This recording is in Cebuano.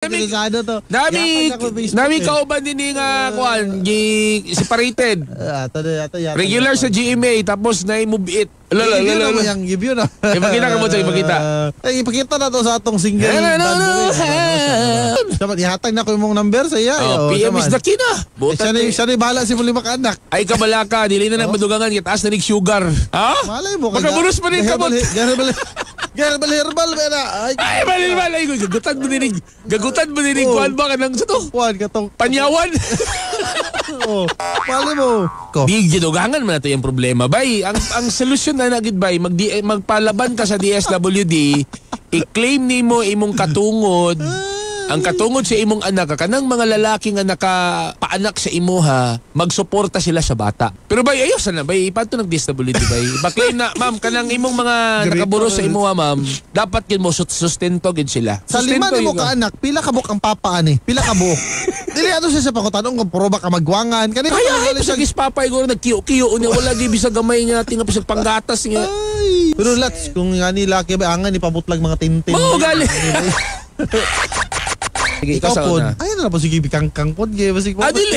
Delikado to. Nami Yatag ako Facebook nami eh. Kauban din ni nga kuan gi separated. Ah, ato na, ato yata. Regular sa GMA, tapos na move it. Lala I-view lala. na mo Lala. yang i-view na. Ipakita ka mo siya, ipakita. Ay, ipakita na to sa atong single. No, no, no, band no. diri. Dapat ihatag na ko imong number sa iya. Oh, PM is the key na. Eh, Butan siya na, siya na bahala si muli maka anak. Ay, kabalaka, dili na nang madugangan kay taas na nig sugar. Ha? Malay mo. Makaburos pa rin kamot. Herbal, herbal, herbal, ba na? Ay, Ay, mali mali. Ay, gagutan mo dinig. Gagutan mo dinig. Oh. Kuan ba ka nang sa to? Kuan katong. Panyawan. Oh, malay mo. Ko. Di gidugangan man nato yung problema. Bay, ang solusyon na nagid bay, magpalaban ka sa DSWD, i-claim nimo imong katungod. Ang katungod sa imong anak, kanang mga lalaki nga nakapaanak sa imuha, magsuporta sila sa bata. Pero bay, ayos na bay, ipadto nag DSWD bay. Ba-claim na, ma'am, kanang imong mga nakaburo sa imuha, ma'am, dapat gid mo sustento gid sila. Sa lima Sustento ni mo yun. ka anak, pila ka buok ang papa ani? Pila ka buok? Dili ato siya sa pakutanong kung puro ba ka magwangan. Kani Kaya ay pa sa gispapay ko nagkiyo-kiyo niya, wala gi bisag gamay nga tinga bisag panggatas nga. Ay. Pero lats, kung nga ni laki ba angan ipabutlag mga tintin. Mao gali. Sige, Ikaw sa pod. una. Ay, na po sige bikangkang pod. Gaya, basig Ah, dili.